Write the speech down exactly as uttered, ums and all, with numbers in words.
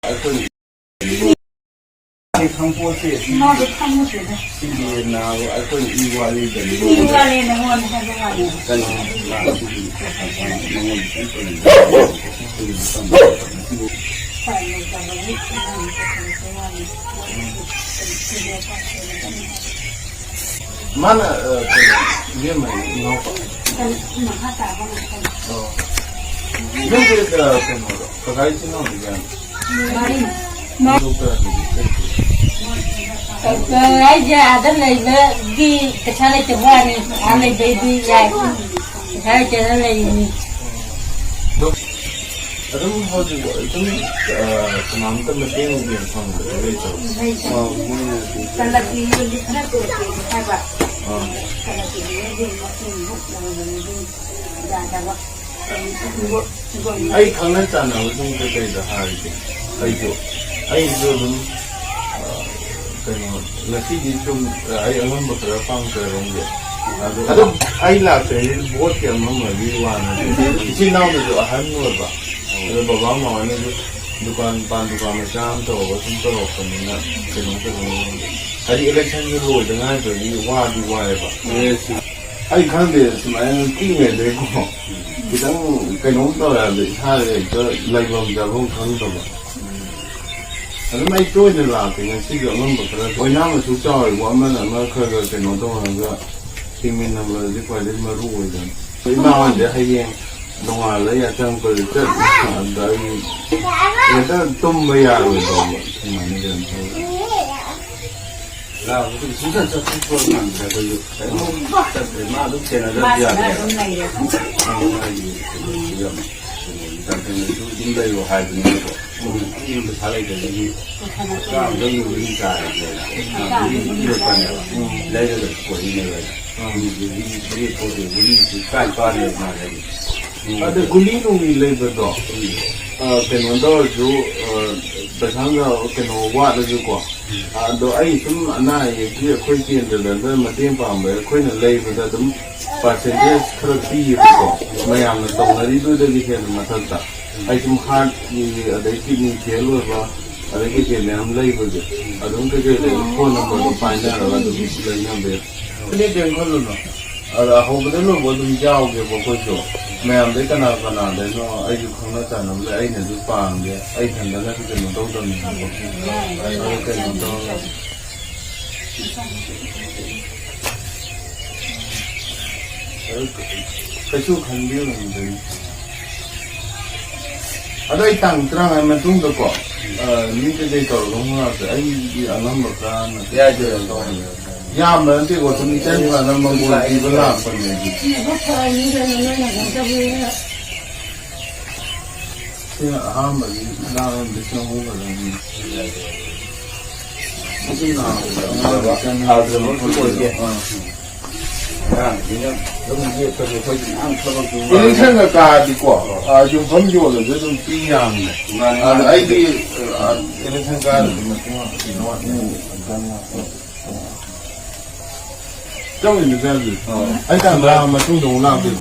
ꯑꯩꯈꯣꯏ ꯈꯪꯄꯣꯠꯇꯦ꯫ ꯏꯃꯥꯗꯣ ꯈꯪꯉꯨꯗ꯭ꯔꯦꯗ꯫ ꯁꯤꯒꯤ ꯅꯥꯕ ꯑꯩꯈꯣꯏꯅ ꯏ ꯋꯥꯠꯂꯤꯗꯅꯤ꯫ ꯏ ꯋꯥꯠꯂꯦ ꯅꯉꯣꯟꯗ ꯍꯥꯏꯕ ꯋꯥꯅꯤ꯫ ꯀꯩꯅꯣ, ꯃꯉꯣꯟꯗ ꯀꯩꯝ ꯇꯧꯔꯤꯗ꯫ ꯎꯄꯥꯏ ꯂꯩꯇꯕꯒꯤ ꯏꯃꯥꯅ ꯇꯧꯔꯛꯄ ꯋꯥꯅꯤ꯫ ꯃꯥꯅ, ꯑ, ꯀꯩꯅꯣ, ꯏꯕꯦꯝꯃ ꯏꯅꯥꯎꯄꯥ꯫ ꯀꯩꯅꯣ, ꯃꯈꯥ ꯇꯥꯕ ꯉꯥꯛꯇꯅꯤ꯫ ꯑꯣ꯫ ꯅꯪꯁꯦ, ꯑ, ꯀꯩꯅꯣꯔꯣ? ꯀꯀꯥ ꯏꯆꯤꯟ ꯏꯅꯥꯎꯗꯤ ꯀꯌꯥꯅꯣ? ꯃꯔꯤ꯫ ꯗꯣꯛꯇꯔ ꯑꯗꯨꯗꯤ ꯀꯩ ꯀꯩ? ꯗꯣꯛꯇꯔ ꯍꯥꯏꯁꯦ ꯑꯥꯗ ꯂꯩꯕꯒꯤ ꯄꯩꯁꯥ ꯂꯩꯇꯕ ꯋꯥꯅꯤ꯫ ꯑꯥ ꯂꯩꯕꯩꯗꯤ ꯌꯥꯏ꯫ ꯄꯩꯁꯥ ꯂꯩꯇꯅ ꯂꯩꯔꯤꯅꯤ꯫ ꯑꯗꯣ ꯑꯗꯨꯝ ꯍꯧꯖꯤꯛ ꯑꯗꯨꯝ, ꯑ, ꯀꯅꯥꯝꯇ ꯃꯇꯦꯡ ꯐꯪꯕꯗꯤ ꯂꯩꯇꯕ? ꯂꯩꯇꯦ꯫ ꯑ, ꯃꯣꯏꯅ ꯀꯂꯛꯀꯤ ꯌꯣꯜꯂꯤ ꯈꯔ ꯇꯣꯛꯑꯦ ꯍꯥꯏꯕ꯫ ꯑ꯫ ꯀꯂꯛꯀꯤ ꯌꯣꯜꯂꯤ ꯃꯁꯤꯡ ꯃꯨꯛ ꯂꯧꯕꯅꯤ ꯑꯗꯨꯝ ꯌꯥꯗꯕ꯫ ꯑꯩ ꯈꯪꯅ ꯆꯥꯟꯅꯕꯁꯤꯡ ꯀꯩꯀꯩꯗ ꯍꯥꯏꯒꯦ? ꯑꯩꯁꯨ, ꯑꯩꯁꯨ ꯑꯗꯨꯝ, ꯑ, ꯀꯩꯅꯣ, ꯉꯁꯤꯗꯤ ꯁꯨꯝ, ꯑ, ꯑꯩ ꯑꯉꯝꯕ ꯈꯔ ꯄꯥꯡꯖꯔꯝꯒꯦ꯫ ꯑꯗꯨ ꯑꯗꯨꯝ ꯑꯩ ꯂꯥꯛꯆꯔꯤꯁꯦ ꯚꯣꯠꯀꯤ ꯑꯃ ꯑꯃꯒꯤ ꯋꯥ ꯅꯠꯇꯦ꯫ ꯏꯆꯤꯜ ꯏꯅꯥꯎꯗꯁꯨ ꯑꯍꯟ ꯑꯣꯏꯕ, ꯑꯗꯣ ꯕꯕꯥ ꯃꯃꯥꯅꯁꯨ ꯗꯨꯀꯥꯟ, ꯄꯥꯟ ꯗꯨꯀꯥꯟ ꯃꯆꯥ ꯑꯃ ꯇꯧꯔꯒ ꯁꯨꯝ ꯇꯧꯔꯛꯄꯅꯤꯅ ꯀꯩꯅꯣ ꯇꯧꯕ ꯉꯝꯗꯦ꯫ ꯍꯥꯏꯗꯤ ꯏꯂꯦꯛꯁꯟꯁꯨ ꯂꯣꯏꯗ ꯉꯥꯏꯕꯒꯤ ꯋꯥꯗꯤ ꯋꯥꯏꯑꯦꯕ꯫ ꯑꯩ ꯈꯪꯗꯦ, ꯁꯨꯃꯥꯏꯅ ꯄꯤꯛꯏꯉꯩꯗꯩꯀꯣ ꯈꯤꯇꯪ ꯀꯩꯅꯣꯝ ꯇꯧꯔꯦ ꯍꯥꯏꯕꯗ ꯏꯁꯥꯗ ꯍꯦꯛꯇ ꯂꯩꯐꯝ ꯆꯥꯐꯝ ꯈꯪꯗꯕ꯫ ꯑꯗꯨꯝ ꯑꯩ ꯇꯣꯏꯅ ꯂꯥꯛꯇꯦ, ꯉꯁꯤꯁꯨ ꯑꯉꯝꯕ ꯈꯔ ꯑꯣꯏꯅꯥꯝ ꯑꯁꯨꯛ ꯆꯥꯎꯔꯤꯕ ꯑꯃꯅ ꯑꯃ ꯈꯔ ꯈꯔ ꯀꯩꯅꯣ ꯇꯧꯔꯒ ꯍꯤꯡꯃꯤꯟꯅꯕꯗꯤ ꯈ꯭ꯋꯥꯏꯗꯒꯤ ꯃꯔꯨ ꯑꯣꯏꯗꯅ꯫ ꯏꯃꯥ ꯍꯣꯏꯗꯤ ꯍꯌꯦꯡ ꯅꯣꯡꯉꯥꯜꯂ ꯌꯥꯆꯪꯉꯛꯄꯗ ꯆꯠ ꯑꯗ ꯑꯩ ꯍꯦꯛꯇ ꯇꯨꯝꯕ ꯌꯥꯔꯣꯏꯗꯧꯕ ꯁꯨꯃꯥꯏꯅ ꯀꯩꯅꯣ ꯇꯧꯔꯦ꯫ ꯂꯥꯛꯄꯗꯤ ꯁꯨꯡꯆꯠ ꯆꯠꯊꯣꯛꯄ ꯉꯝꯗ꯭ꯔꯦ ꯑꯩꯈꯣꯏꯁꯨ꯫ ꯀꯩꯅꯣꯝ ꯆꯠꯇ꯭ꯔꯦ꯫ ꯃꯥ ꯑꯗꯨꯝ ꯁꯦꯟꯅꯗꯕꯗꯤ ꯃꯥ ꯁꯦꯟꯅ ꯌꯥꯗ꯭ꯔꯦ꯫ ꯑꯗꯨꯝ ꯂꯩꯔꯦ꯫ ꯑ, ꯃꯥꯒꯤ ꯀꯩꯅꯣꯁꯨ ꯌꯥꯝ ꯀꯩꯅꯣ ꯇꯥꯟꯊꯣꯛꯅꯁꯨ ꯑꯗꯨꯝ ꯂꯩꯔꯣ ꯍꯥꯏꯕꯅꯤꯅꯀꯣ꯫ ꯑꯩꯅ ꯄꯩꯁꯥ ꯂꯩꯇꯕꯒꯤ ꯍꯞꯇꯥ ꯑꯃꯗ ꯒꯨꯂꯤ ꯆꯥꯔꯒꯦꯅ ꯃꯥ ꯒꯨꯂꯤ ꯄꯤꯔꯛꯄꯅꯦꯕ꯫ ꯂꯩꯔꯒ ꯄꯨꯔꯛꯏꯅꯦꯕ ꯑꯩꯅ꯫ ꯒꯨꯂꯤ ꯄꯤꯔꯛꯄꯗꯨ ꯒꯨꯂꯤꯁꯨ ꯇꯔꯥꯅꯤꯄꯥꯜꯅꯦꯕ ꯃꯥ ꯂꯩꯔꯤꯁꯦ꯫ ꯑꯗ ꯒꯨꯂꯤ ꯅꯨꯡꯂꯤ ꯂꯩꯕꯗꯣ, ꯑ, ꯀꯩꯅꯣ ꯇꯧꯔꯁꯨ, ꯑ, ꯄꯩꯁꯥ ꯅꯨꯡꯁꯥ ꯀꯩꯅꯣ ꯋꯥꯠꯂꯁꯨꯀꯣ, ꯑꯗꯣ ꯑꯩ ꯁꯨꯝ ꯑꯅꯥ ꯑꯌꯦꯛꯀꯤ ꯑꯩꯈꯣꯏ ꯀꯦꯟꯗ꯭ꯔꯗ ꯃꯇꯦꯡ ꯄꯥꯡꯕ ꯑꯩꯈꯣꯏꯅ ꯂꯩꯕꯗ ꯑꯗꯨꯝ percentage ꯈꯔ ꯄꯤꯌꯦꯕꯀꯣ, ꯃꯌꯥꯝꯅ ꯇꯧꯅꯔꯤꯗꯨꯗꯒꯤ ꯍꯦꯟꯅ ꯃꯊꯛꯇ꯫ ꯑꯩ ꯁꯨꯝ ꯍꯥꯔꯠꯀꯤ ꯑꯗꯩ ꯀꯤꯗꯅꯤ ꯐꯦꯜ ꯑꯣꯏꯕ ꯑꯗꯩ ꯀꯩꯀꯩ ꯃꯌꯥꯝ ꯂꯩꯕꯁꯦ, ꯑꯗꯨꯝ ꯀꯩꯀꯩ ꯂꯩꯕ ꯐꯣꯟ ꯅꯝꯕꯔꯗꯣ ꯄꯥꯏꯅꯔꯒ ꯑꯗꯨꯝ ꯂꯩꯅꯕ ꯌꯥꯏ꯫ ꯀꯩꯝ ꯈꯜꯂꯨꯅꯨ꯫ ꯑꯗ ꯍꯧꯕꯗ ꯂꯣꯏꯕ ꯑꯗꯨꯝ ꯌꯥꯎꯒꯦꯕ ꯑꯩꯈꯣꯏꯁꯨ꯫ ꯃꯌꯥꯝꯗꯩ ꯀꯅꯥ ꯀꯅꯥꯗꯩꯅꯣ ꯑꯩꯁꯨ ꯈꯪꯅ ꯆꯥꯟꯅꯕ ꯂꯩ, ꯑꯩꯅꯁꯨ ꯄꯥꯝꯒꯦ꯫ ꯑꯩ ꯏꯊꯟꯗꯅꯁꯨ ꯀꯩꯅꯣ ꯇꯧꯗꯕꯅꯤꯅꯀꯣ꯫ ꯑꯗꯨ ꯀꯩꯅꯣ ꯇꯧꯔꯒ ꯑꯗꯨ ꯀꯩꯁꯨ ꯈꯟꯕꯤꯔꯨꯅꯨ꯫ ꯑꯗꯣ ꯑꯩ ꯇꯥꯡ ꯇꯔꯥꯃꯉꯥ ꯃꯇꯨꯡꯗꯀꯣ, ꯑ, ꯃꯤ ꯀꯩꯀꯩ ꯇꯧꯔꯒ ꯑꯃꯨꯛ ꯂꯥꯛꯀꯦ꯫ ꯑꯩꯒꯤ ꯑꯉꯝꯕ ꯈꯔ ꯌꯥꯏ, ꯌꯥꯏ, ꯌꯥꯏ꯫ ꯌꯥꯝꯕ ꯅꯠꯇꯦꯀꯣ, ꯁꯨꯝ ꯏꯆꯟ ꯐꯅ ꯃꯪꯒꯣꯜ ꯄꯤꯕ ꯂꯥꯛꯄꯅꯦ ꯑꯩꯗꯤ꯫ ꯁꯤꯅ ꯑꯍꯥꯟꯕꯒꯤ ꯂꯥꯛꯑꯝꯗꯤ ꯆꯪꯍꯧꯒꯗꯕꯅꯤ꯫ ꯃꯁꯤ ꯅꯥꯕꯗ ꯑꯉꯥꯡ ꯏꯆꯟ ꯍꯥꯎꯇꯕ ꯑꯃꯁꯨ ꯑꯣꯏꯗꯦ꯫ ꯑꯥ꯫ ꯑꯉꯥꯡꯁꯤꯅ ꯑꯗꯨꯝ ꯌꯦꯠꯄꯁꯦ ꯑꯩꯈꯣꯏꯗꯤ ꯌꯥꯝ ꯊꯕꯛꯇꯨ ꯏꯂꯦꯛꯁꯟꯒ ꯀꯥꯔꯗꯤꯀꯣ, ꯑꯥ, ꯌꯨꯝꯐꯝ ꯌꯣꯜꯂꯁꯨ ꯑꯗꯨꯝ ꯄꯤ ꯌꯥꯝꯅꯦ꯫ ꯃꯥꯅꯤ, ꯑꯗ ꯃꯥꯅꯤ꯫ ꯑꯩꯗꯤ, ꯑ, ꯏꯂꯦꯛꯁꯟ ꯀꯥꯔꯗꯤ ꯃꯇꯨꯡ ꯀꯩꯅꯣ, ꯎꯝ, ꯆꯪꯉꯣ꯫ ꯆꯪꯉꯤꯅꯦ ꯆꯪꯉꯤ꯫ ꯑꯥ꯫ ꯑꯩ ꯇꯥꯡ ꯇꯔꯥ ꯃꯇꯨꯡꯗ ꯑꯃꯨꯛ ꯂꯥꯛꯇꯣꯏꯅꯦ꯫